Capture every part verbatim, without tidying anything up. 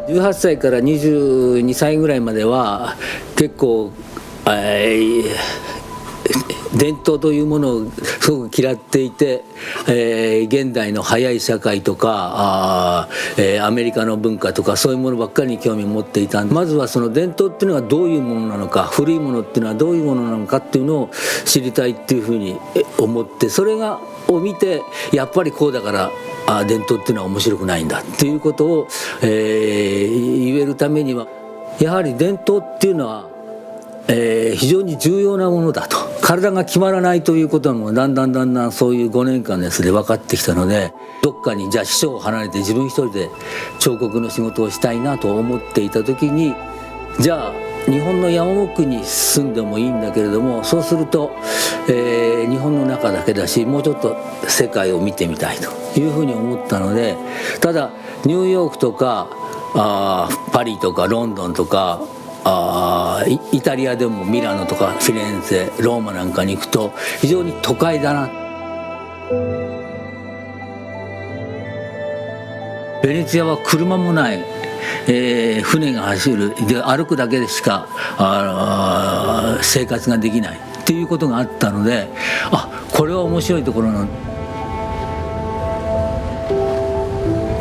じゅうはっさいからにじゅうにさいぐらいまでは、結構、えー、伝統というものをすごく嫌っていて、えー、現代の早い社会とか、あー、えー、アメリカの文化とか、そういうものばっかりに興味を持っていた。まずはその伝統っていうのはどういうものなのか、古いものっていうのはどういうものなのかっていうのを知りたいっていうふうに、え、思って、それが、を見て、やっぱりこうだから、あー、伝統っていうのは面白くないんだっていうことを、えー、言えるためには、やはり伝統っていうのは、えー、非常に重要なものだと。体が決まらないということも、だんだんだんだんそういうごねんかんですで分かってきたので、どっかにじゃあ師匠を離れて自分一人で彫刻の仕事をしたいなと思っていた時に、じゃあ日本の山奥に住んでもいいんだけれども、そうすると、えー、日本の中だけだし、もうちょっと世界を見てみたいというふうに思ったので、ただニューヨークとか、あー、パリとかロンドンとか、あー、イ-、イタリアでもミラノとかフィレンツェ、ローマなんかに行くと非常に都会だな。ベネチアは車もない、えー、船が走る、で、歩くだけでしか、あー、生活ができないっていうことがあったので、あ、これは面白いところなん。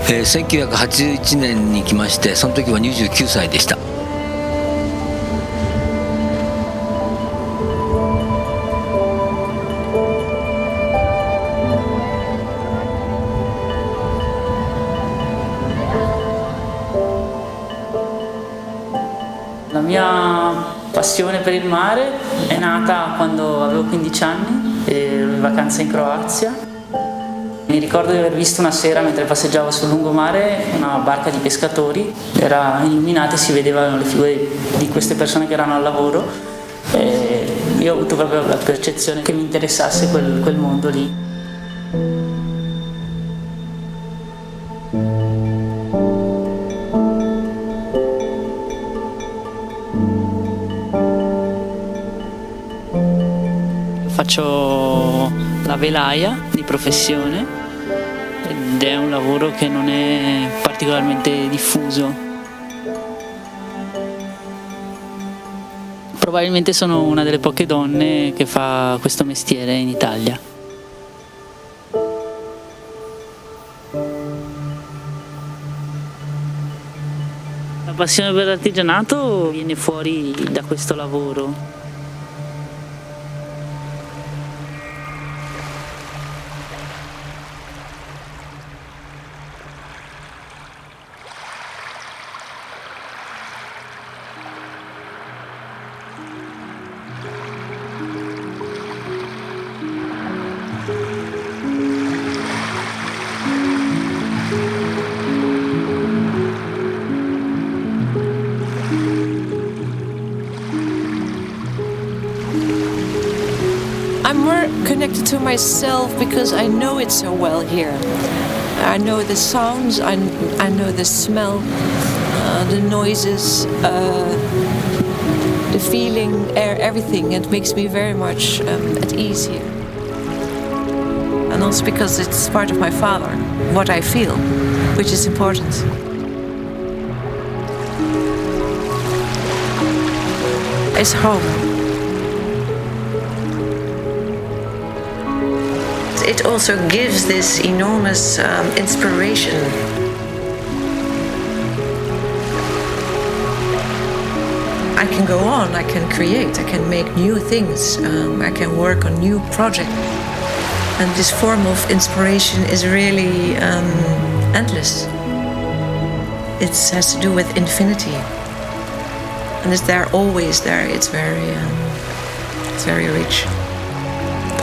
えー、せんきゅうひゃくはちじゅういちねんに来まして、その時はにじゅうきゅうさいでした。La mia passione per il mare è nata quando avevo quindici anni, ero in vacanza in Croazia. Mi ricordo di aver visto una sera, mentre passeggiavo sul lungomare, una barca di pescatori. Era illuminata e si vedevano le figure di queste persone che erano al lavoro. E io ho avuto proprio la percezione che mi interessasse quel, quel mondo lì. Faccio la velaia di professione ed è un lavoro che non è particolarmente diffuso. Probabilmente sono una delle poche donne che fa questo mestiere in Italia. La passione per l'artigianato viene fuori da questo lavoro. I'm more connected to myself because I know it so well here. I know the sounds, I, I know the smell, uh, the noises, uh, the feeling, air, everything. It makes me very much, um, at ease here. And also because it's part of my father, what I feel, which is important. It's home. It also gives this enormous, um, inspiration. I can go on, I can create, I can make new things, um, I can work on new projects. And this form of inspiration is really, um, endless. It has to do with infinity. And it's there, always there. It's very, um, it's very rich.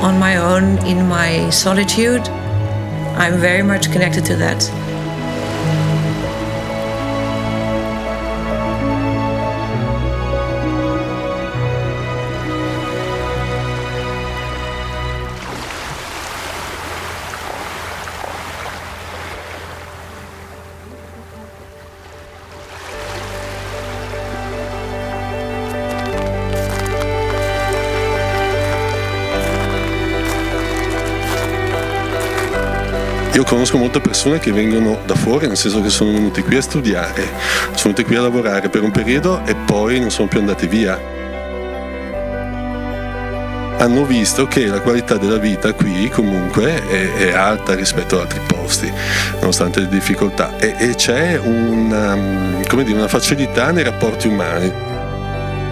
On my own, in my solitude, I'm very much connected to that. Io conosco molte persone che vengono da fuori, nel senso che sono venuti qui a studiare, sono venuti qui a lavorare per un periodo e poi non sono più andati via. Hanno visto che la qualità della vita qui comunque è, è alta rispetto ad altri posti, nonostante le difficoltà. E, e c'è un, um, come dire, una facilità nei rapporti umani.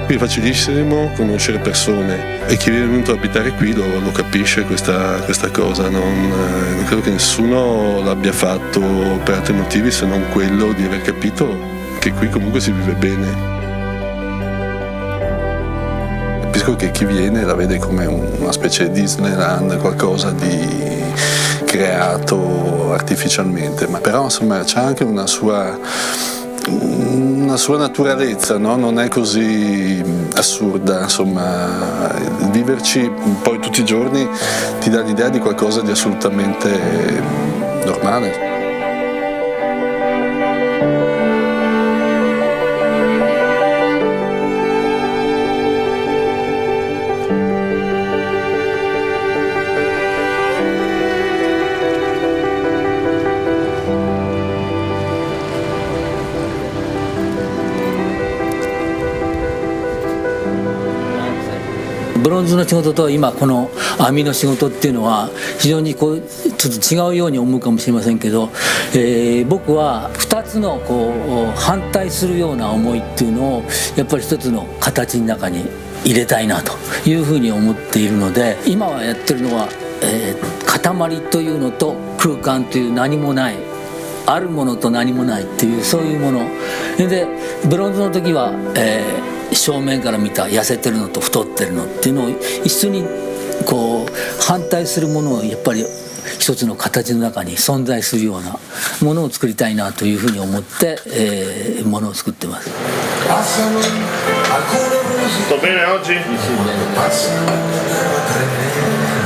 Qui è facilissimo conoscere persone e chi è venuto a abitare qui lo, lo capisce questa, questa cosa. Non, eh, non credo che nessuno l'abbia fatto per altri motivi se non quello di aver capito che qui comunque si vive bene. Capisco che chi viene la vede come un, una specie di Disneyland, qualcosa di creato artificialmente, ma però, insomma, c'è anche una sua, una sua naturalezza, no? Non è così assurda, insomma, il viverci poi tutti i giorni ti dà l'idea di qualcosa di assolutamente normale. ブロンズの仕事と今この網の仕事っていうのは非常にこうちょっと違うように思うかもしれませんけど、えー僕はふたつのこう反対するような思いっていうのをやっぱり一つの形の中に入れたいなというふうに思っているので、今はやってるのは、えー塊というのと空間という何もない、あるものと何もないっていうそういうもので、ブロンズの時は、えー正面から見た、痩せてるのと太ってるのっていうのを一緒にこう反対するものをやっぱり一つの形の中に存在するようなものを作りたいなというふうに思って、えーものを作ってます。 Sto bene oggi?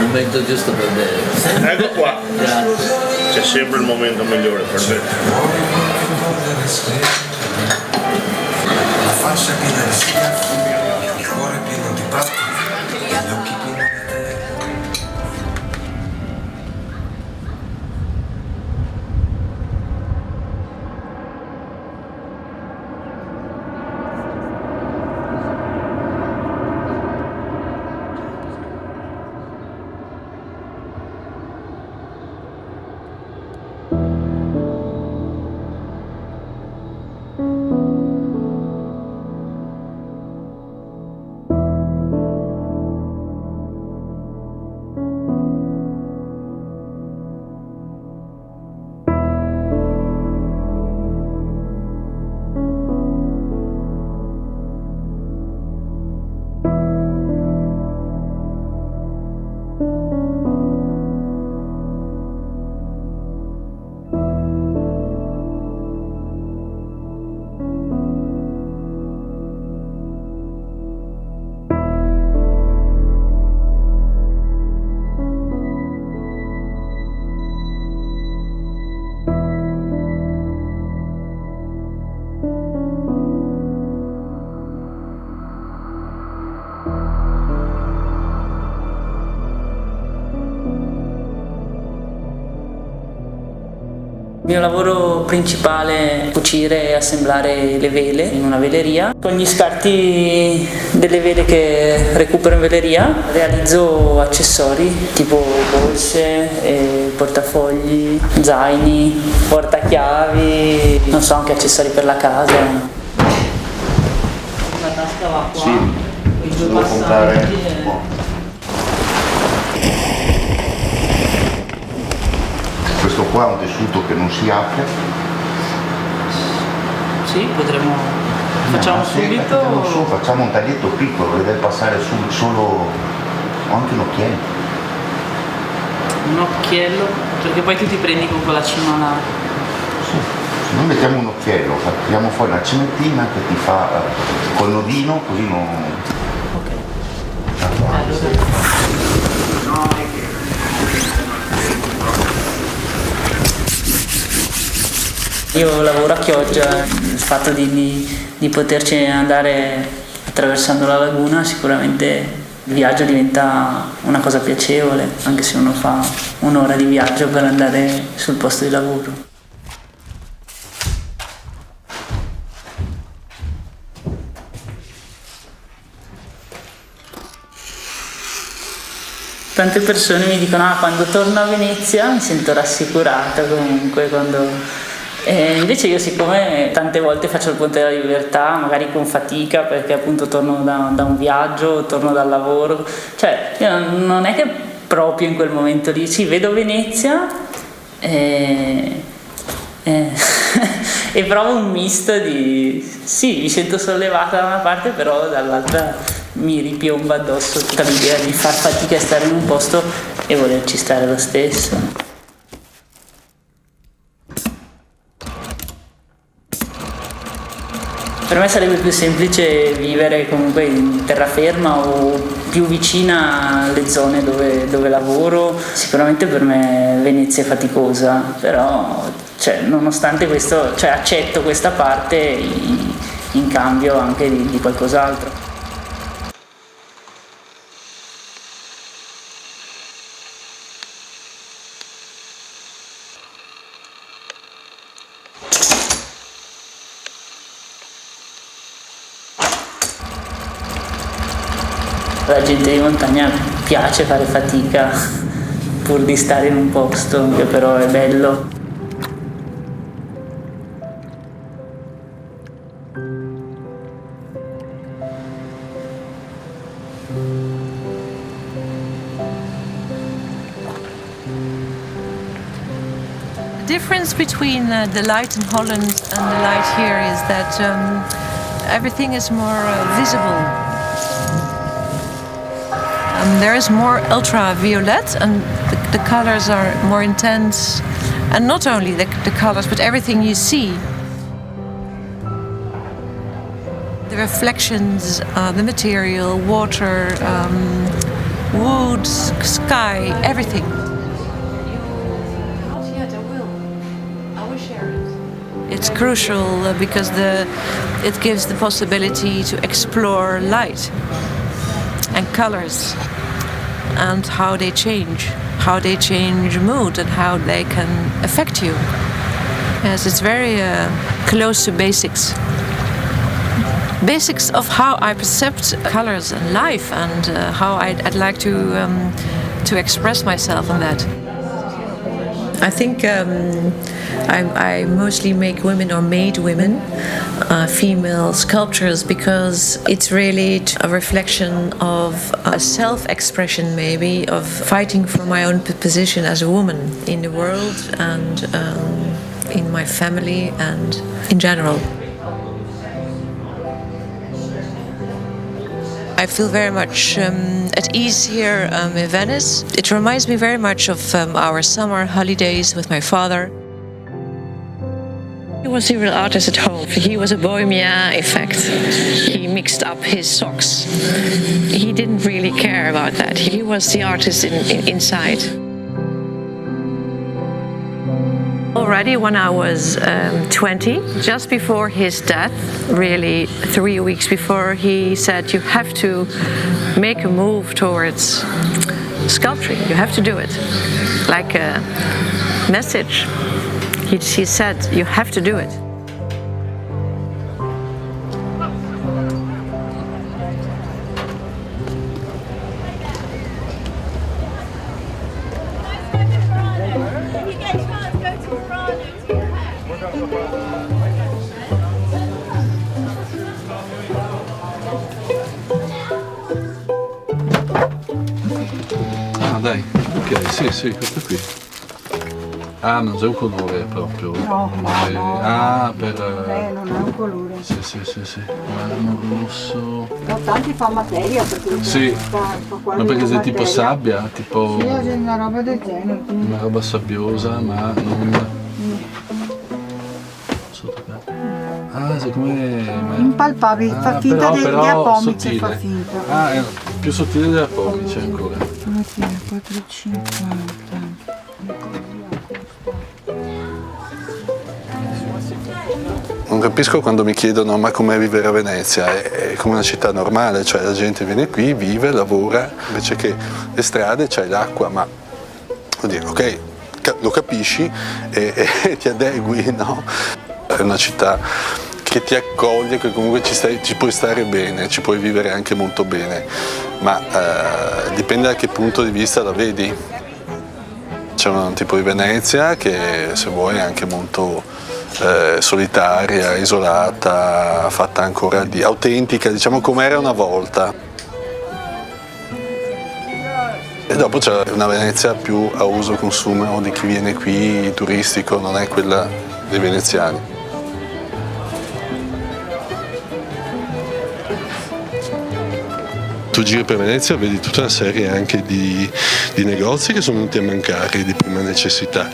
Momento giusto per bere. Ecco qua. Grazie. C'è sempre il momento migliore per bere. La faccia piena di schiaffi, il cuore pieno di battiti, gli occhi pieni di te. Il mio lavoro principale è cucire e assemblare le vele in una veleria. Con gli scarti delle vele che recupero in veleria realizzo accessori tipo borse, eh, portafogli, zaini, portachiavi, non so, anche accessori per la casa. La tasca va qua, sì, con i due passanti, eh. Questo qua è un tessuto che non si apre. Sì, potremmo, facciamo subito. Tiriamo su, facciamo un taglietto piccolo, che deve passare su solo, o anche un occhiello. Un occhiello, perché poi tu ti prendi con quella cima là. Sì. Noi mettiamo un occhiello, tiriamo fuori una cimentina che ti fa, eh, col nodino, così non... Ok. Io lavoro a Chioggia, il fatto di, di, di poterci andare attraversando la laguna sicuramente Il viaggio diventa una cosa piacevole, anche se uno fa un'ora di viaggio per andare sul posto di lavoro. Tante persone mi dicono: "Ah, quando torno a Venezia mi sento rassicurata", comunque, quando, e invece io, siccome tante volte faccio il ponte della libertà, magari con fatica, perché appunto torno da, da un viaggio, torno dal lavoro, cioè, io non, non è che proprio in quel momento lì, sì, vedo Venezia e, e, e provo un misto di, sì, mi sento sollevata da una parte, però dall'altra mi ripiomba addosso tutta l'idea di far fatica a stare in un posto e volerci stare lo stesso. Per me sarebbe più semplice vivere comunque in terraferma o più vicina alle zone dove, dove lavoro. Sicuramente per me Venezia è faticosa, però, cioè, nonostante questo, cioè, accetto questa parte in, in cambio anche di, di qualcos'altro. Alla gente di montagna piace fare fatica pur di stare in un posto che però è bello. The difference between, uh, the light in Holland and the light here is that, um, everything is more, uh, visible. Um, there is more ultraviolet, and the, the colors are more intense. And not only the, the colors, but everything you see. The reflections, uh, the material, water, um, wood, s-, sky, everything. Not yet, I will. I will share it. It's crucial, uh, because the, it gives the possibility to explore light and colors and how they change, how they change mood and how they can affect you. Yes, it's very, uh, close to basics. Basics of how I percept colors and life and, uh, how I'd, I'd like to, um, to express myself in that. I think, um, I, I mostly make women or made women, uh, female sculptures, because it's really t-, a reflection of a self-expression, maybe, of fighting for my own p-, position as a woman in the world and, um, in my family and in general. I feel very much, um, at ease here, um, in Venice. It reminds me very much of, um, our summer holidays with my father. He was a real artist at home. He was a bohemian, in fact. He mixed up his socks. He didn't really care about that. He was the artist in, in, inside. Already when I was, um, twenty, just before his death, really three weeks before, he said, "You have to make a move towards sculpturing. You have to do it." Like a message. He, he said, "You have to do it." Ah, dai, ok, sì, sì, questo qui. Ah, non è un colore proprio. No, no, no. Ah, per... Eh, non è un colore. Sì, sì, sì, sì. Marmo rosso. No, tanti fa materia, perché sì, fa, fa quasi materia. Ma perché è tipo sabbia, tipo... Sì, è una roba del genere, sì. Una roba sabbiosa, ma non... Mm. Sotto qua. Ah, siccome... Impalpabile, ah, fa finta però, de, però de pomice, sottile. Fa finta. Ah, è più sottile della pomice ancora. Come si chiama? Quattro, cinque, ottanta. Non capisco quando mi chiedono: "Ma com'è vivere a Venezia?" È, è come una città normale, cioè la gente viene qui, vive, lavora, invece che le strade c'hai l'acqua, ma, vuol dire, ok, ca-, lo capisci e, e ti adegui, no? È una città che ti accoglie, che comunque ci stai, ci puoi stare bene, ci puoi vivere anche molto bene, ma, eh, dipende da che punto di vista la vedi. C'è un tipo di Venezia che, se vuoi, è anche molto, eh, solitaria, isolata, fatta ancora di, autentica, diciamo, com'era una volta. E dopo c'è una Venezia più a uso consumo di chi viene qui, turistico, non è quella dei veneziani. Tu giri per Venezia, vedi tutta una serie anche di, di negozi che sono venuti a mancare di prima necessità.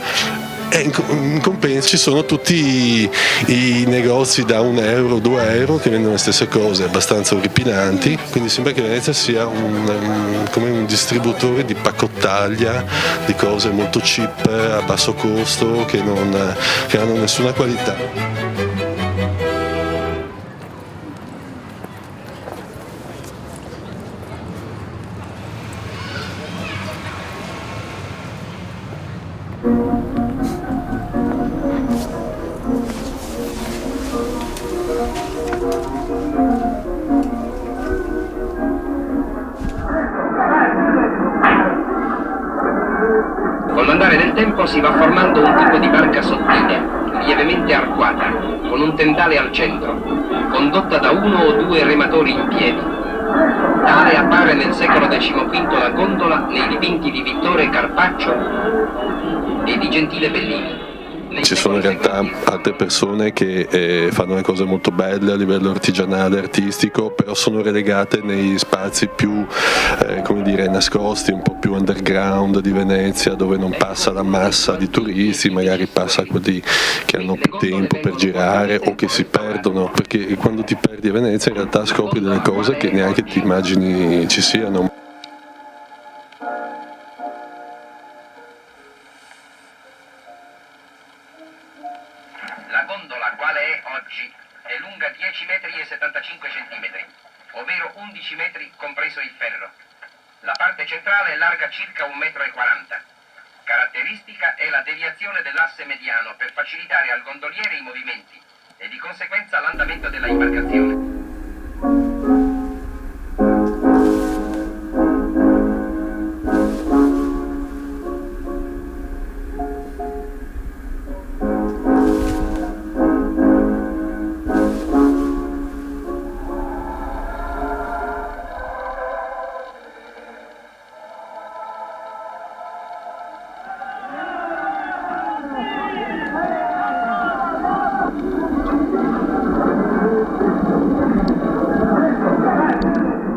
E in co-, in compenso ci sono tutti i, i negozi da un euro, due euro che vendono le stesse cose, abbastanza orripilanti. Quindi sembra che Venezia sia un, un, come un distributore di pacotaglia, di cose molto cheap, a basso costo, che non, che hanno nessuna qualità. Con l'andare del tempo si va formando un tipo di barca sottile, lievemente arcuata, con un tendale al centro, condotta da uno o due rematori in piedi. Tale appare nel secolo decimoquinto la gondola nei dipinti di Vittore Carpaccio e di Gentile Bellini. Ci sono in realtà altre persone che, eh, fanno le cose molto belle a livello artigianale, artistico, però sono relegate nei spazi più, eh, come dire, nascosti, un po' più underground di Venezia, dove non passa la massa di turisti, magari passa quelli che hanno più tempo per girare o che si perdono, perché quando ti perdi a Venezia in realtà scopri delle cose che neanche ti immagini ci siano. La gondola, quale è oggi, è lunga dieci metri e settantacinque centimetri, ovvero undici metri compreso il ferro. La parte centrale è larga circa un metro e quaranta. Caratteristica è la deviazione dell'asse mediano per facilitare al gondoliere i movimenti e di conseguenza l'andamento della imbarcazione.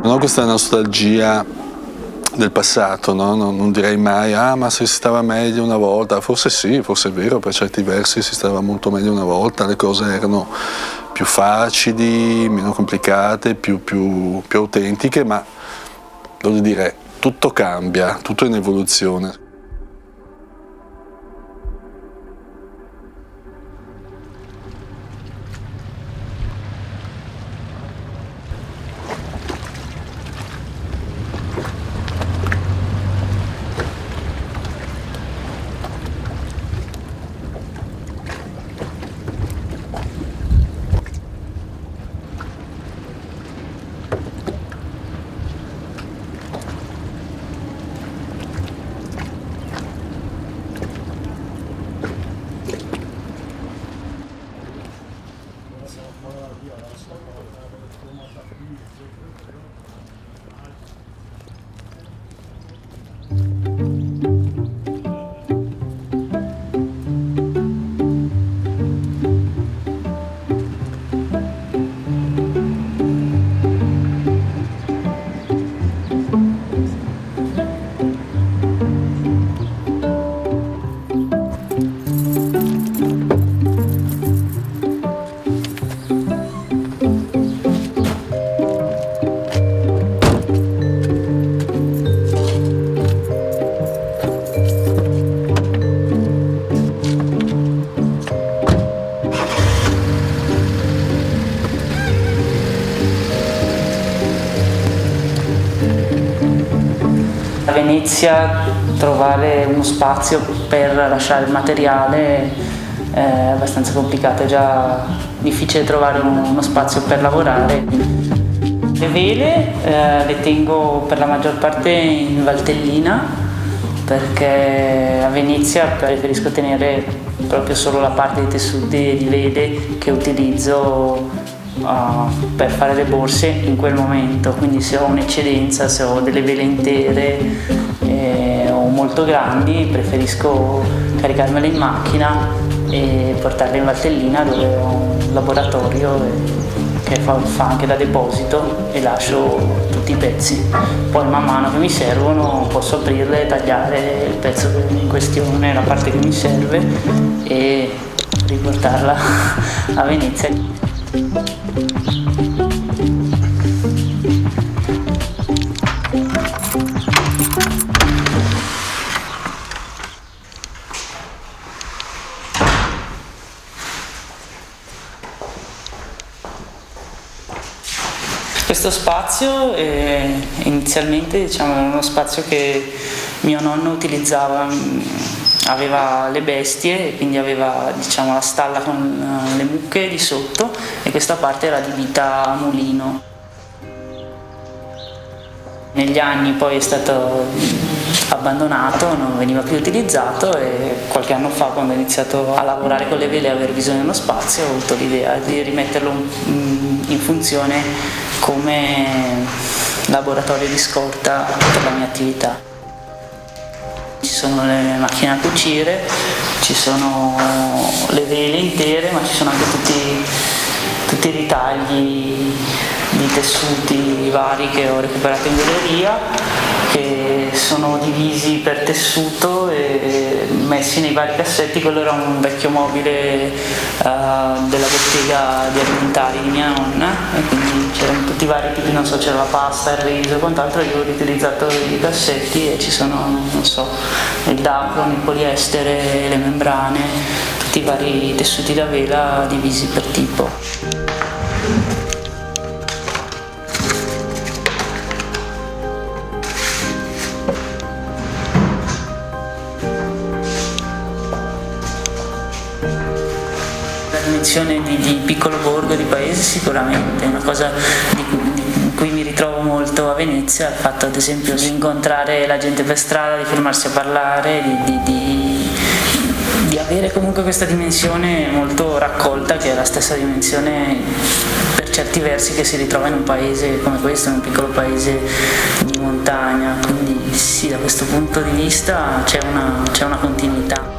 Non ho questa nostalgia del passato, no? Non, non direi mai: "Ah, ma se si stava meglio una volta." Forse sì, forse è vero, per certi versi si stava molto meglio una volta, le cose erano più facili, meno complicate, più, più, più autentiche, ma voglio dire, tutto cambia, tutto è in evoluzione. Venezia, trovare uno spazio per lasciare il materiale è abbastanza complicato, è già difficile trovare un- uno spazio per lavorare. Le vele, eh, le tengo per la maggior parte in Valtellina, perché a Venezia preferisco tenere proprio solo la parte di tessuti e di vele che utilizzo, ah, per fare le borse in quel momento, quindi se ho un'eccedenza, se ho delle vele intere, eh, o molto grandi, preferisco caricarmele in macchina e portarle in Valtellina, dove ho un laboratorio, eh, che fa, fa anche da deposito, e lascio tutti i pezzi. Poi man mano che mi servono posso aprirle, tagliare il pezzo in questione, la parte che mi serve, e riportarla a Venezia. Questo spazio, eh, inizialmente, diciamo, era uno spazio che mio nonno utilizzava, mm, aveva le bestie e quindi aveva, diciamo, la stalla con, eh, le mucche di sotto, e questa parte era adibita a mulino. Negli anni poi è stato abbandonato, non veniva più utilizzato, e qualche anno fa, quando ho iniziato a lavorare con le vele e aver bisogno di uno spazio, ho avuto l'idea di rimetterlo in, in funzione come laboratorio di scorta per la mia attività. Ci sono le macchine a cucire, ci sono le vele intere, ma ci sono anche tutti, tutti i ritagli di tessuti vari che ho recuperato in galleria, che sono divisi per tessuto e messi nei vari cassetti. Quello era un vecchio mobile, eh, della bottega di alimentari di mia nonna, e quindi c'erano tutti i vari tipi, non so, c'era la pasta, il riso e quant'altro. Io ho riutilizzato i cassetti e ci sono, non so, il dacron, il poliestere, le membrane, tutti i vari tessuti da vela divisi per tipo. La dimensione di, di piccolo borgo, di paese, sicuramente è una cosa di, di, in cui mi ritrovo molto a Venezia, il fatto, ad esempio, di incontrare la gente per strada, di fermarsi a parlare, di, di, di, di avere comunque questa dimensione molto raccolta, che è la stessa dimensione per certi versi che si ritrova in un paese come questo, in un piccolo paese di montagna. Quindi sì, da questo punto di vista c'è una, c'è una continuità.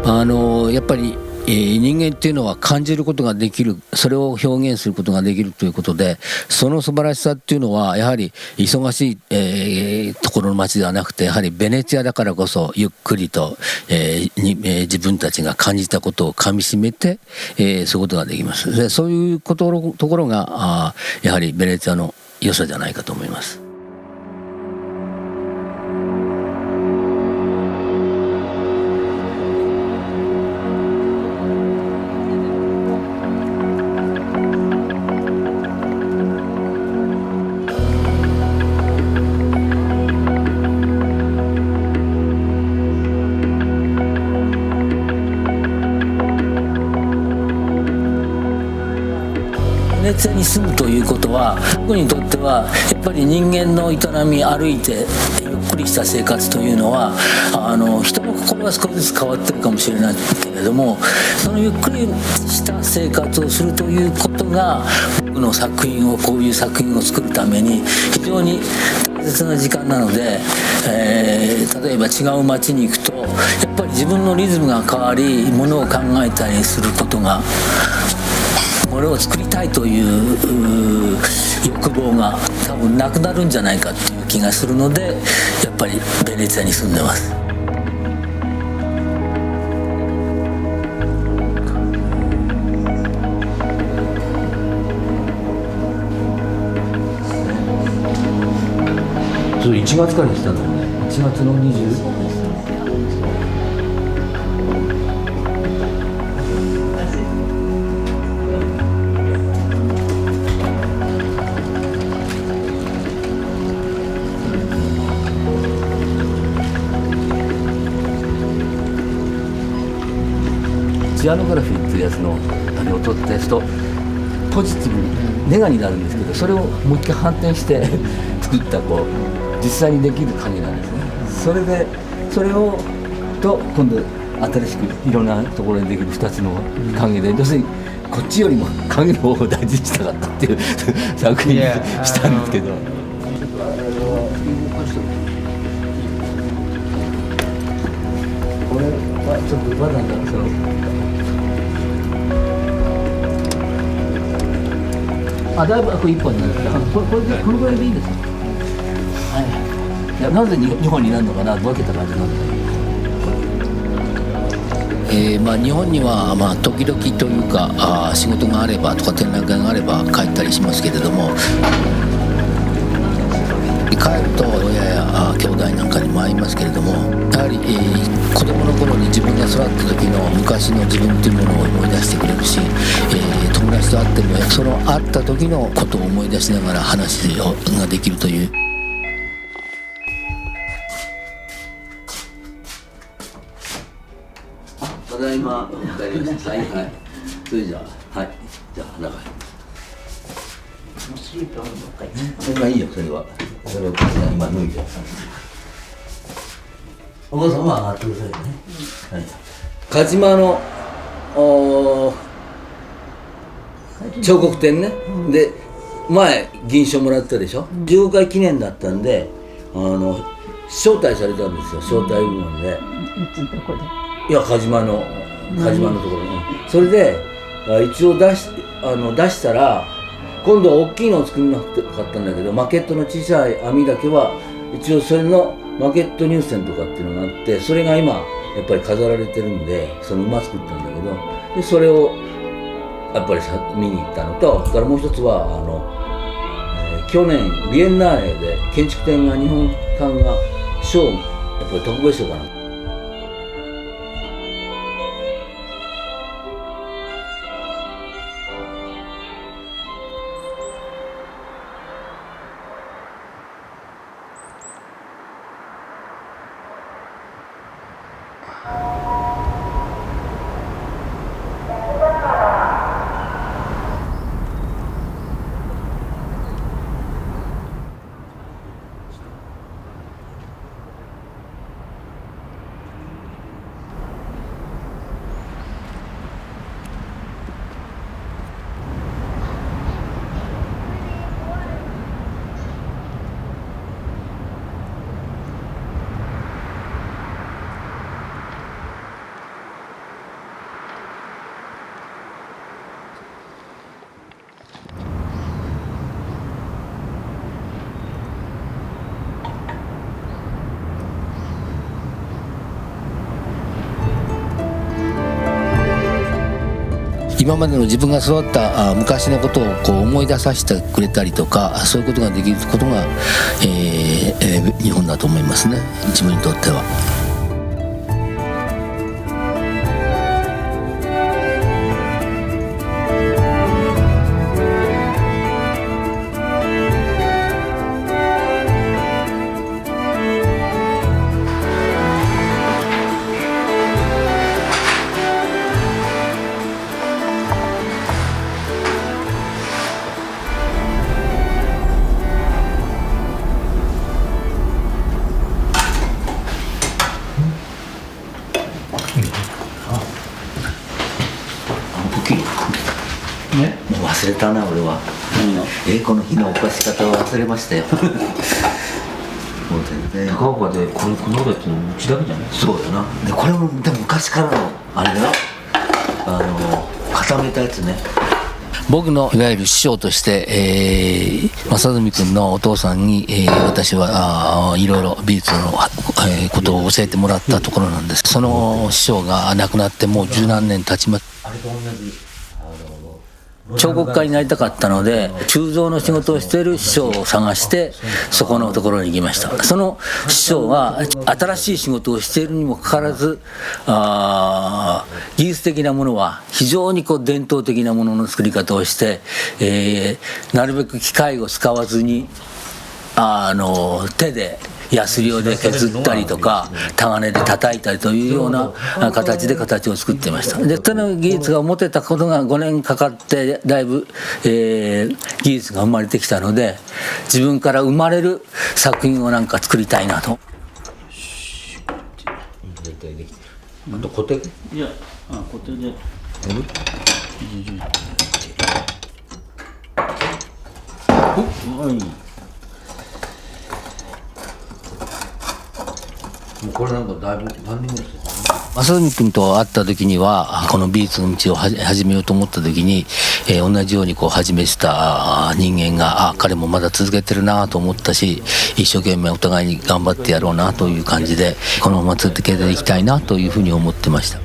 あのやっぱり、えー人間っていうのは感じることができる、それを表現することができるということで、その素晴らしさっていうのはやはり忙しい、えーところの街ではなくて、やはりベネチアだからこそ、ゆっくりと、えーにえー自分たちが感じたことをかみしめて、えーそういうことができます。で、そういうこと、ところが、あーやはりベネチアの良さじゃないかと思います。 ベネチアに住むということは、僕にとってはやっぱり人間の営み、歩いて、ゆっくりした生活というのは、あの人の心は少しずつ変わってるかもしれないけれども、そのゆっくりした生活をするということが、僕の作品を、こういう作品を作るために非常に大切な時間なので、えー例えば違う街に行くと、やっぱり自分のリズムが変わり、ものを考えたりすることが、ものを作りたいという欲望が多分なくなるんじゃないかっていう気がするので、やっぱりベネチアに住んでます。 そう、いちがつから来たんだよね。いちがつのにじゅう。ピアノグラフィーっていうやつのあれを取って、ちょっとポジティブに、ネガになるんですけど、それをもう一回反転して作った、こう、実際にできる影なんですね。それで、それを、と、今度新しくいろんなところにできるふたつの影で、要するにこっちよりも影の方を大事にしたかったっていう作品にしたんですけど。これはちょっとまだなんか、その、あ、だいぶ、あ、これ一本になる。これ、これで、このぐらいでいいんですか？はい。いや、なぜに日本になるのかな、分けた感じなんだけど。えー、まあ、日本には、まあ、時々というか、あー、仕事があればとか展覧会があれば帰ったりしますけれども、帰ると親や、あー、兄弟なんかにも会いますけれども、やはり、えー、子供の頃に自分が育った時の昔の自分というものを思い出してくれるし、えー、友達と会ってもその会った時のことを思い出しながら話を、ができるという。あ、ただいま。はい、はい。それじゃあ、はい。じゃあ、中入ります。もうスリッパのどっかに。まあ、いいよ、それは。それを今脱いで。お父さんは上がってくださいね。はい。鹿島の、おー、彫刻展ね。うん。で、前、銀賞もらったでしょ？うん。十五回記念だったんで、あの、招待されたんですよ、招待部門で。いつどこで？いや、鹿島の、うん。鹿島のところに。それで、あ、一応出し、あの、出したら、今度は大きいのを作んなかったんだけど、マケットの小さい網だけは、一応それのマーケット入選とかっていうのがあって、それが今やっぱり飾られてるんで、その馬作ったんだけど、で、それをやっぱりさ、見に行ったのと、それからもう一つは、あの、えー、去年ビエンナーレで建築展が、日本館が賞、やっぱり特別賞かな。今までの自分が育った、あ、昔のことをこう思い出させてくれたりとか、そういうことができることが、えーえー日本だと思いますね、自分にとっては。あ、あの時。ね？もう忘れたな、俺は。何が？え、この日の起こし方を忘れましたよ。もう全然。高岡でこの、この俺ってのうちだけじゃない？そうだな。で、これもでも昔からのあれだよ。あの、固めたやつね。僕のいわゆる師匠として、えー、正純君のお父さんに、えー、私は、あー、いろいろ美術の、えー、ことを教えてもらったところなんです。その師匠が亡くなってもう十何年経ちま、あれと同じ、あの、彫刻家になりたかったので、鋳造の仕事をしている師匠を探して、そこのところに行きました。その師匠は新しい仕事をしているにもかかわらず、あー、技術的なものは非常にこう伝統的なものの作り方をして、えー、なるべく機械を使わずに、あの、手でヤスリで削ったりとか、タガネで叩いたりというような形で形を作ってました。で、その技術が持てたことが、ごねんかかって、だいぶ、えー技術が生まれてきたので、自分から生まれる作品をなんか作りたいなと。大体できてる。あと固定？いや、あ、固定で。やる？十分。お、はい。もうこれなんかだいぶ何年もしてたの？正純君と会った時には、この美術の道をはじ、始めようと思った時に、えー同じようにこう始めてた、あー、人間が、あ、彼もまだ続けてるなと思ったし、一生懸命お互いに頑張ってやろうなという感じで、このまま続けていきたいなというふうに思ってました。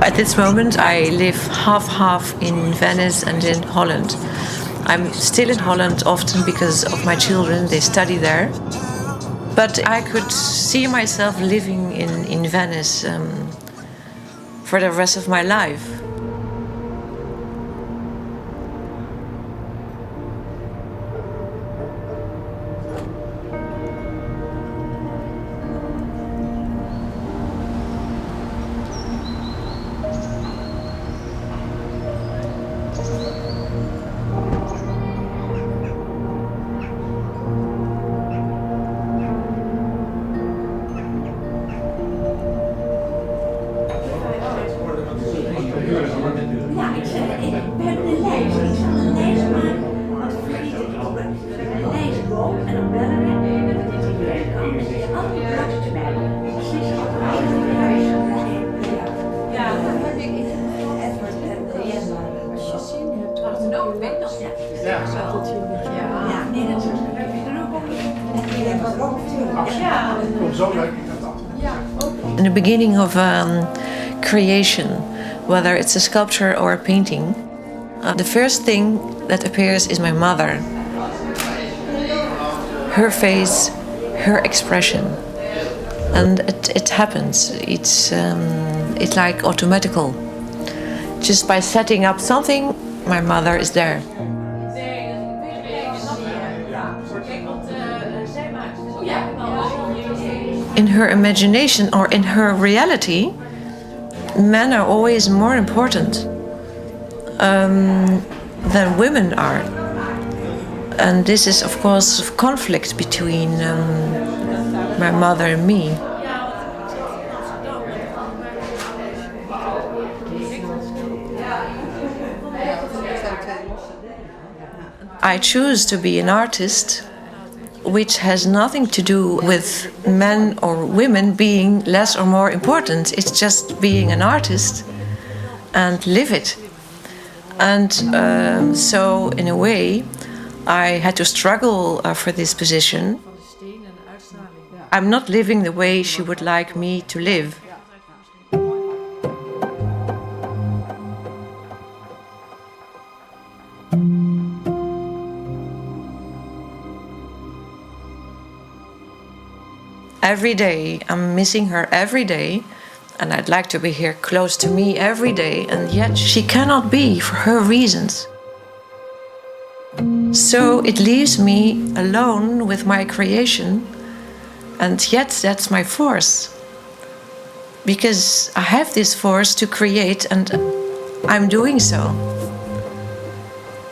At this moment, I live half-half in Venice and in Holland. I'm still in Holland often because of my children, they study there. But I could see myself living in, in Venice, um, for the rest of my life. In the beginning of, um, creation, whether it's a sculpture or a painting, uh, the first thing that appears is my mother. Her face, her expression. And it, it happens. It's, um, it's like automatical. Just by setting up something, my mother is there. In her imagination or in her reality, men are always more important, um, than women are. And this is, of course, a conflict between, um, my mother and me. I choose to be an artist, which has nothing to do with men or women being less or more important. It's just being an artist and live it. And, um, so, in a way, I had to struggle, uh, for this position. I'm not living the way she would like me to live. Every day, I'm missing her every day. And I'd like to be here close to me every day, and yet she cannot be for her reasons. So it leaves me alone with my creation, and yet that's my force. Because I have this force to create, and I'm doing so.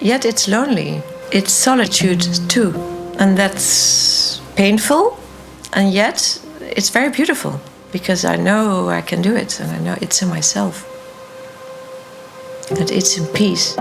Yet it's lonely. It's solitude too. And that's painful, and yet it's very beautiful, because I know I can do it, and I know it's in myself. That it's in peace.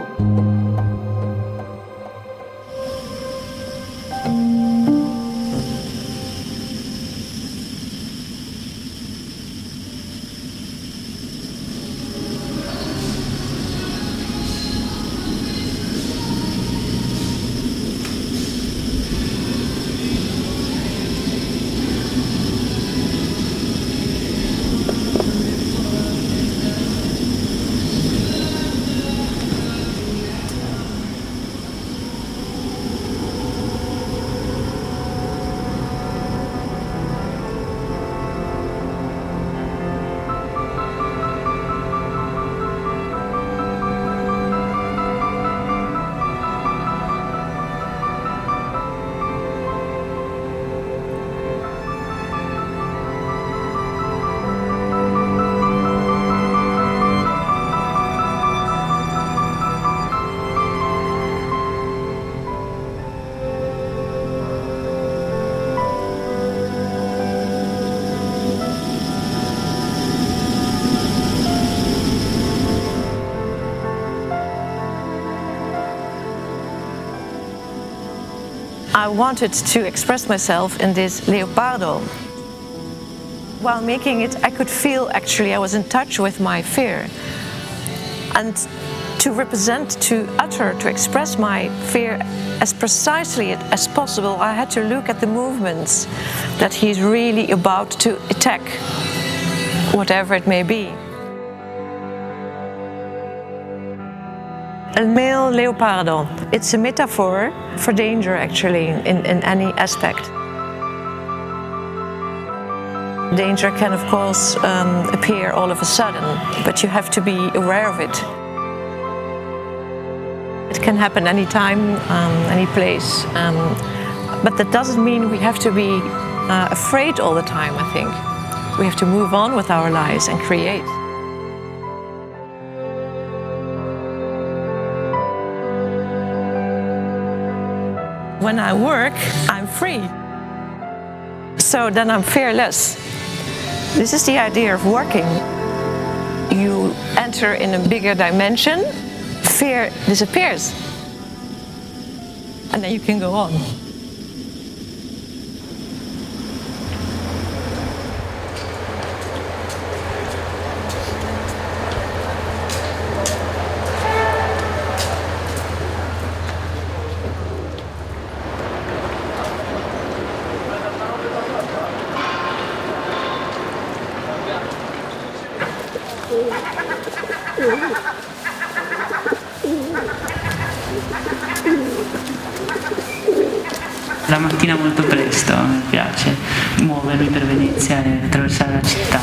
I wanted to express myself in this leopardo. While making it, I could feel, actually, I was in touch with my fear. And to represent, to utter, to express my fear as precisely as possible, I had to look at the movements that he's really about to attack, whatever it may be. El male leopardo, it's a metaphor for danger, actually, in, in any aspect. Danger can, of course, um, appear all of a sudden, but you have to be aware of it. It can happen anytime, um, any place, um, but that doesn't mean we have to be, uh, afraid all the time, I think. We have to move on with our lives and create. When I work, I'm free. So then I'm fearless. This is the idea of working. You enter in a bigger dimension, fear disappears. And then you can go on. La mattina molto presto, mi piace muovermi per Venezia e attraversare la città.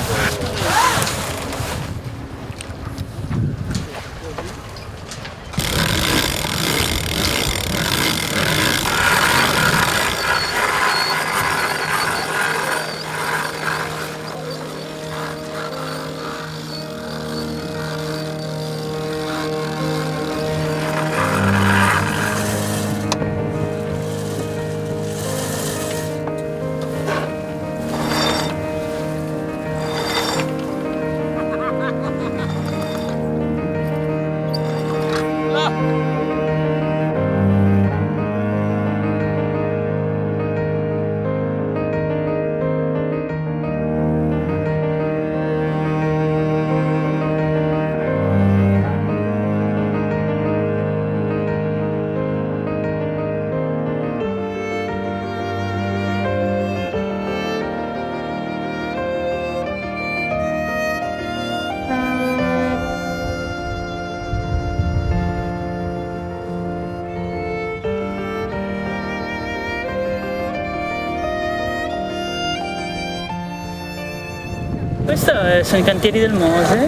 Questo, eh, sono i cantieri del Mose,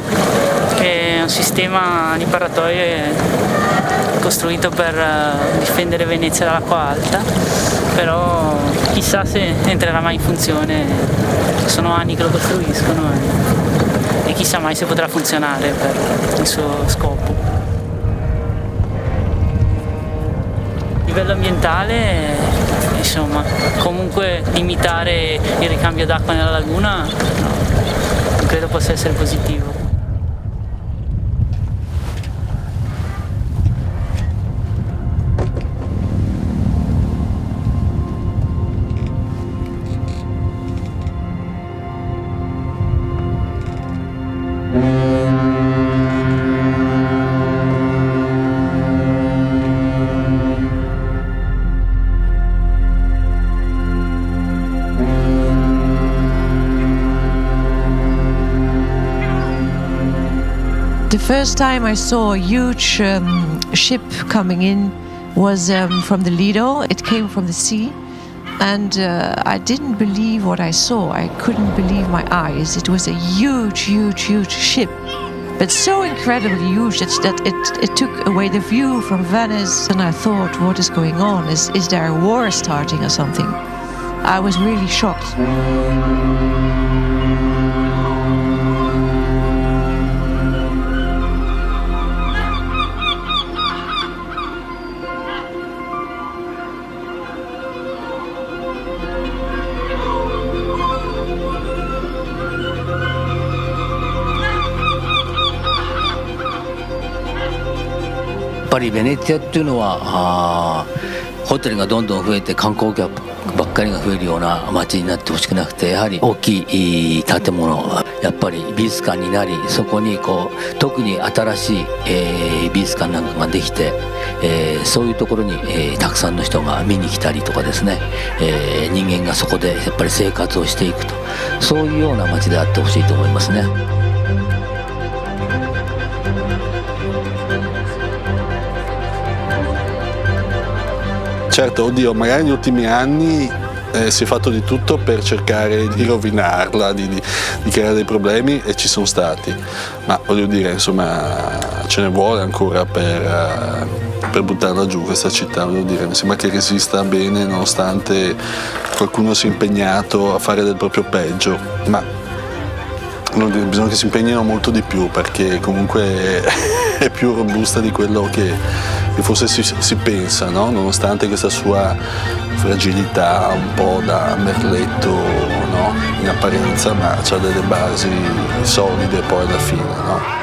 che è un sistema di paratoie costruito per, eh, difendere Venezia dall'acqua alta, però chissà se entrerà mai in funzione, sono anni che lo costruiscono e, e chissà mai se potrà funzionare per il suo scopo. A livello ambientale, insomma, comunque limitare il ricambio d'acqua nella laguna, no, non credo possa essere positivo. The first time I saw a huge, um, ship coming in was, um, from the Lido. It came from the sea. And, uh, I didn't believe what I saw. I couldn't believe my eyes. It was a huge, huge, huge ship, but so incredibly huge that, that it, it took away the view from Venice. And I thought, "What is going on? Is, is there a war starting or something?" I was really shocked. Paris Venezia っていうのは、あー、ホテルがどんどん増えて、 観光客ばっかりが増えるような街になってほしくなくて、やはり大きい建物、やっぱり美術館になり、そこにこう、特に新しい、えー美術館なんかができて、えーそういうところに、えーたくさんの人が見に来たりとかですね、えー人間がそこでやっぱり生活をしていくと、そういうような街であってほしいと思いますね。 Certo, oddio, magari negli ultimi anni, eh, si è fatto di tutto per cercare di rovinarla, di, di, di creare dei problemi, e ci sono stati. Ma voglio dire, insomma, ce ne vuole ancora per, eh, per buttarla giù questa città, voglio dire, mi sembra che resista bene nonostante qualcuno si è impegnato a fare del proprio peggio, ma vuol dire, bisogna che si impegnino molto di più, perché comunque è più robusta di quello che, che forse si, si pensa, no? Nonostante questa sua fragilità, un po' da merletto, no? In apparenza, ma c'ha delle basi solide poi alla fine, no?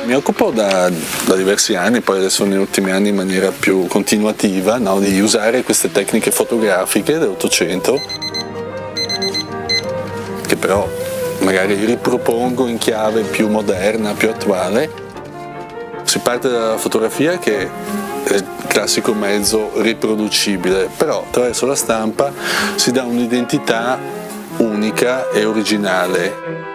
Mi occupo da, da diversi anni, poi adesso negli ultimi anni in maniera più continuativa, no, di usare queste tecniche fotografiche dell'Ottocento, che però magari ripropongo in chiave più moderna, più attuale. Si parte dalla fotografia, che è il classico mezzo riproducibile, però attraverso la stampa si dà un'identità unica e originale.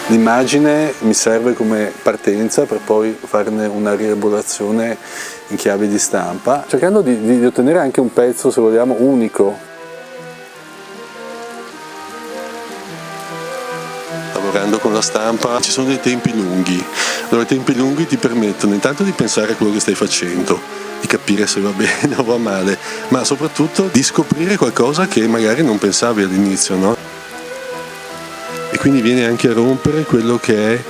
L'immagine mi serve come partenza per poi farne una rielaborazione in chiave di stampa, cercando di, di, di ottenere anche un pezzo, se vogliamo, unico. Dopo Lavorando con la stampa ci sono dei tempi lunghi. Allora, i tempi lunghi ti permettono intanto di pensare a quello che stai facendo, di capire se va bene o va male, ma soprattutto di scoprire qualcosa che magari non pensavi all'inizio, no? E quindi viene anche a rompere quello che è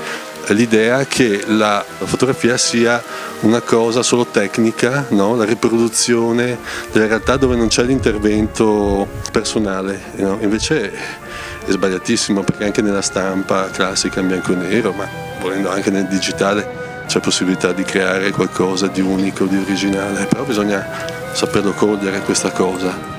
l'idea che la fotografia sia una cosa solo tecnica, no? La riproduzione della realtà dove non c'è l'intervento personale, no? Invece è sbagliatissimo, perché anche nella stampa classica in bianco e nero, ma volendo anche nel digitale, c'è possibilità di creare qualcosa di unico, di originale, però bisogna saperlo cogliere questa cosa.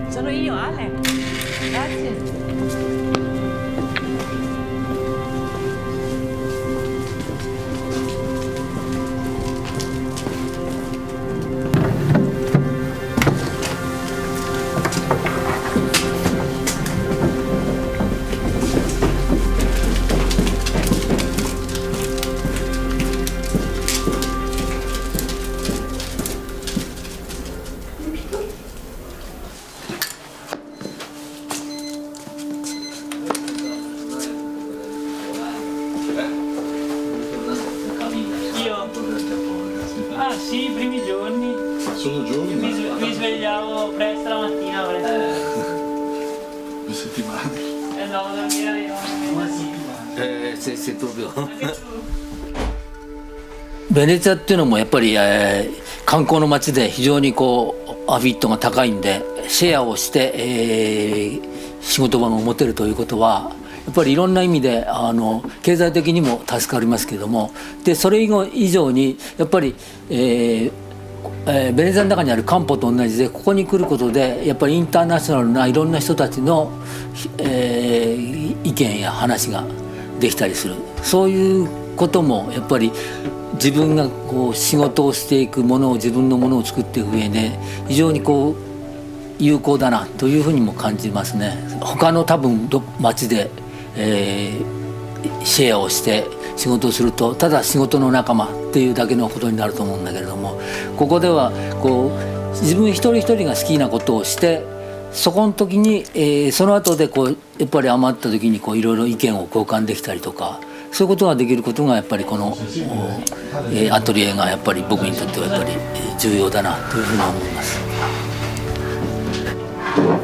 Sono io, Ale. Grazie. Io? Ah, sì, i primi giorni. Solo giorni? Mi sve-, mi svegliavo presto la mattina, presto. Eh, due settimane. Eh no, dormivo io. Una settimana. Eh, sì, sì, proprio. Anche tu? ベネチアっていうのもやっぱり、えー、観光の街で非常にこう、アフィットが高いんで、シェアをして、えー、仕事場も持てるということは、やっぱりいろんな意味で、あの、経済的にも助かりますけども、で、それ以後、以上に、やっぱり、えー、えー、ベネチアの中にあるカンポと同じで、ここに来ることで、やっぱりインターナショナルないろんな人たちの、えー、意見や話ができたりする。そういうことも、やっぱり自分がこう仕事をしていくものを、自分のものを作っていく上で、非常にこう、有効だなというふうにも感じますね。他の多分ど、街で、えー、シェアをして仕事をすると、ただ仕事の仲間っていうだけのことになると思うんだけれども、ここではこう、自分一人一人が好きなことをして、そこの時に、えー、その後でこう、やっぱり余った時にこう、いろいろ意見を交換できたりとか、そういうことができることがやっぱりこの、えー、アトリエがやっぱり僕にとってはやっぱり、えー、重要だなというふうに思います。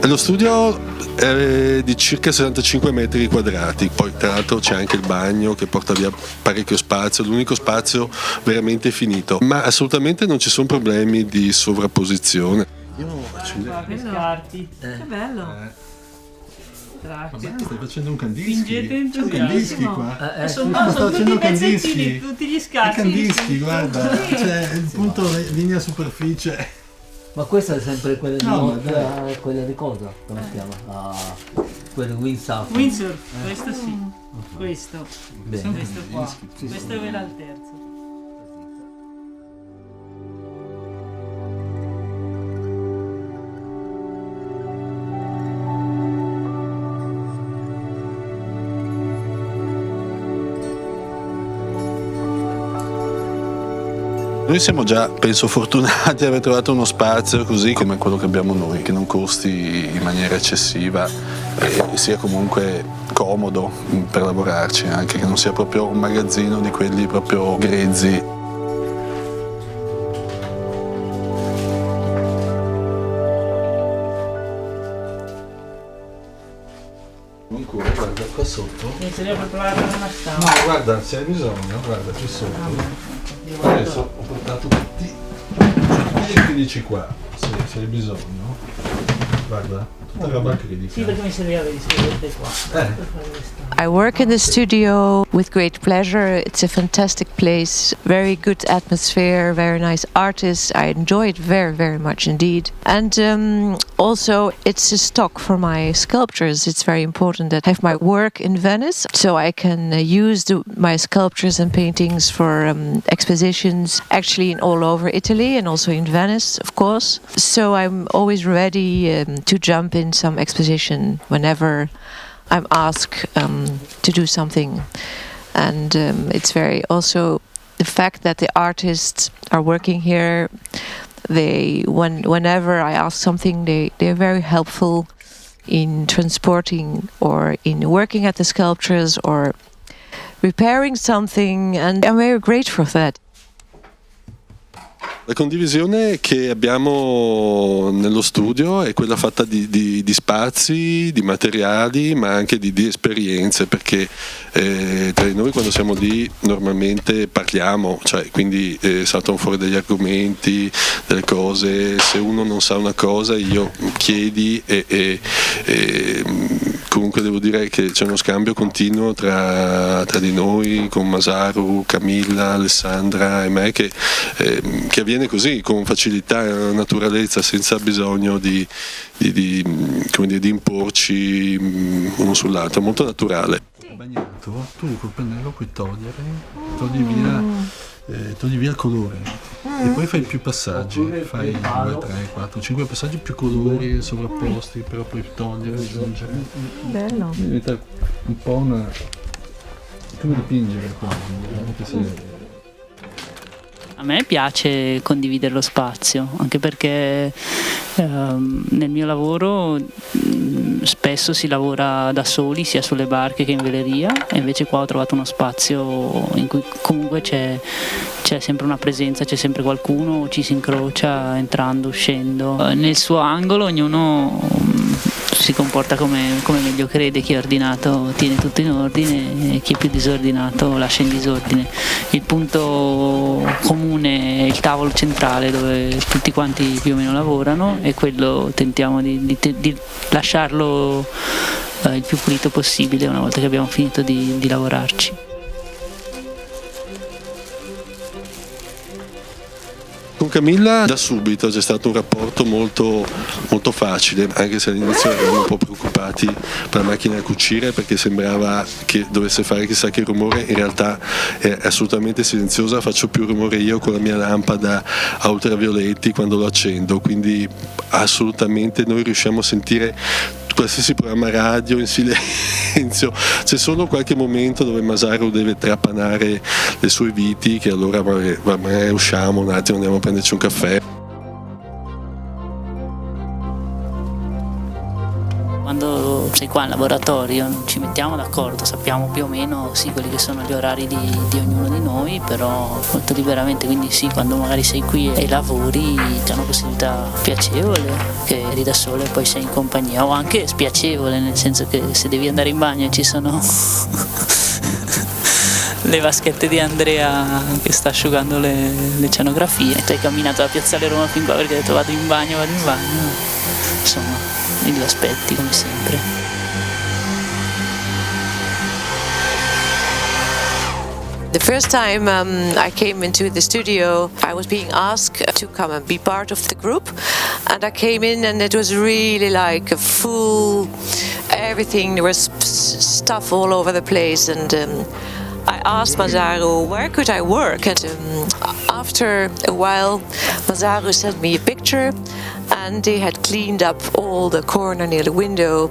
Lo studio è di circa sessantacinque metri quadrati, poi tra l'altro c'è anche il bagno che porta via parecchio spazio, l'unico spazio veramente finito, ma assolutamente non ci sono problemi di sovrapposizione. Io accenderei. Guarda che scarti. Eh. Che bello. Eh. Grazie. Ma beh, stai facendo un Kandinsky. Fingete entusiasmo. C'è un Kandinsky qua. Eh, eh. Sono, sono tutti pezzettini, tutti gli scarti. È Kandinsky, guarda. Sì. Cioè, il punto, linea superficie. Ma questa è sempre quella di, no, ma dai, quella di cosa? Come si chiama? Ah, quella di windsurfing. Windsurf, eh, questo sì. Questo. Bene. Questo qua. Sì, sì. Questo è quello al terzo. Noi siamo già, penso, fortunati ad aver trovato uno spazio così come quello che abbiamo noi, che non costi in maniera eccessiva e sia comunque comodo, mm, per lavorarci, anche che non sia proprio un magazzino di quelli proprio grezzi. Ancora, guarda qua sotto. Mi sarebbe proprio la stanza. No, guarda, se hai bisogno, guarda qui sotto. Ah, no. Adesso ho portato tutti, tutti gli ingredienti qua, se, se hai bisogno. Guarda, tutta roba acrilica. Sì, perché mi serviva per i scriventi qua. Eh. Per fare questa. I work in the studio with great pleasure. It's a fantastic place, very good atmosphere, very nice artists. I enjoy it very, very much indeed. And um, also, it's a stock for my sculptures. It's very important that I have my work in Venice, so I can uh, use the, my sculptures and paintings for um, expositions, actually in all over Italy and also in Venice, of course. So I'm always ready um, to jump in some exposition whenever I'm asked um, to do something. And um, it's very also the fact that the artists are working here. They, when, whenever I ask something, they, they're very helpful in transporting or in working at the sculptures or repairing something, and I'm very grateful for that. La condivisione che abbiamo nello studio è quella fatta di, di- di spazi, di materiali, ma anche di, di esperienze, perché eh, tra di noi quando siamo lì normalmente parliamo, cioè quindi eh, saltano fuori degli argomenti, delle cose, se uno non sa una cosa io chiedi e, e- e, mm, comunque devo dire che c'è uno scambio continuo tra, tra di noi, con Masaru, Camilla, Alessandra e me, che, ehm, che avviene così, con facilità e naturalezza, senza bisogno di, di- di, mm, come dire, di imporci mm, uno sull'altro, molto naturale. Bagnato, tu col pennello puoi togliere, togli via, eh, togli via il colore e poi fai più passaggi, fai due, tre, quattro, cinque passaggi più colori sovrapposti, però puoi togliere, aggiungere. Bello. Diventa un po' una, come dipingere quasi, anche se A me piace condividere lo spazio, anche perché ehm, nel mio lavoro mm, spesso si lavora da soli, sia sulle barche che in veleria, e invece qua ho trovato uno spazio in cui comunque c'è, c'è sempre una presenza, c'è sempre qualcuno, ci si incrocia entrando, uscendo. Eh, Nel suo angolo ognuno mm, si comporta come, come meglio crede, chi è ordinato tiene tutto in ordine e chi è più disordinato lascia in disordine. Il punto comune è il tavolo centrale dove tutti quanti più o meno lavorano e quello tentiamo di, di te- di lasciarlo eh, il più pulito possibile una volta che abbiamo finito di, di lavorarci. Con Camilla da subito c'è stato un rapporto molto, molto facile, anche se all'inizio eravamo un po' preoccupati per la macchina da cucire perché sembrava che dovesse fare chissà che rumore, in realtà è assolutamente silenziosa, faccio più rumore io con la mia lampada a ultravioletti quando lo accendo, quindi assolutamente noi riusciamo a sentire qualsiasi programma radio in silenzio, c'è solo qualche momento dove Masaru deve trapanare le sue viti, che allora magari, magari usciamo un attimo, andiamo a prenderci un caffè. Quando sei qua in laboratorio non ci mettiamo d'accordo, sappiamo più o meno sì quelli che sono gli orari di, di ognuno di noi, però molto liberamente, quindi sì, quando magari sei qui e lavori c'è una possibilità piacevole, che eri da sola e poi sei in compagnia, o anche spiacevole, nel senso che se devi andare in bagno e ci sono le vaschette di Andrea che sta asciugando le, le scenografie. Tu hai camminato da Piazzale Roma fin qua perché hai detto: "Vado in bagno, vado in bagno." Insomma, li aspetti come sempre. The first time um, I came into the studio, I was being asked to come and be part of the group. And I came in, and it was really like a full everything. There was s- stuff all over the place. And um, I asked Masaru, "Where could I work?" And um, after a while, Masaru sent me a picture, and they had cleaned up all the corner near the window.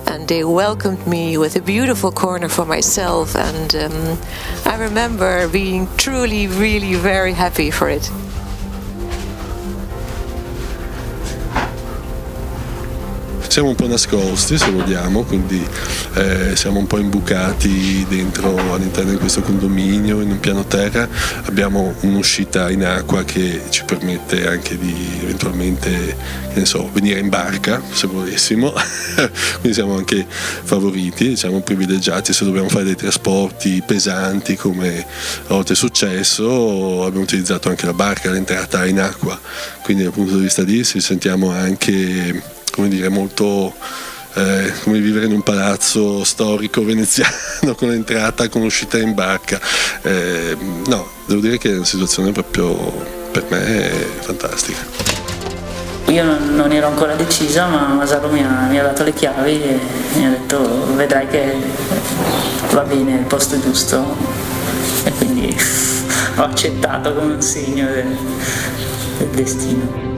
And they welcomed me with a beautiful corner for myself, and um, I remember being truly, really very happy for it. Siamo un po' nascosti, se vogliamo, quindi eh, siamo un po' imbucati dentro, all'interno di questo condominio, in un piano terra. Abbiamo un'uscita in acqua che ci permette anche di eventualmente, che ne so, venire in barca, se volessimo. Quindi siamo anche favoriti, diciamo, privilegiati se dobbiamo fare dei trasporti pesanti, come a volte è successo, abbiamo utilizzato anche la barca, l'entrata in acqua. Quindi dal punto di vista lì ci sentiamo anche come dire, molto, eh, come vivere in un palazzo storico veneziano con entrata, con uscita in barca. Eh, no, devo dire che è una situazione proprio per me fantastica. Io non, non ero ancora decisa, ma Masaro mi ha, mi ha dato le chiavi e mi ha detto: "Vedrai che va bene, è il posto giusto." E quindi ho accettato come un segno del, del destino.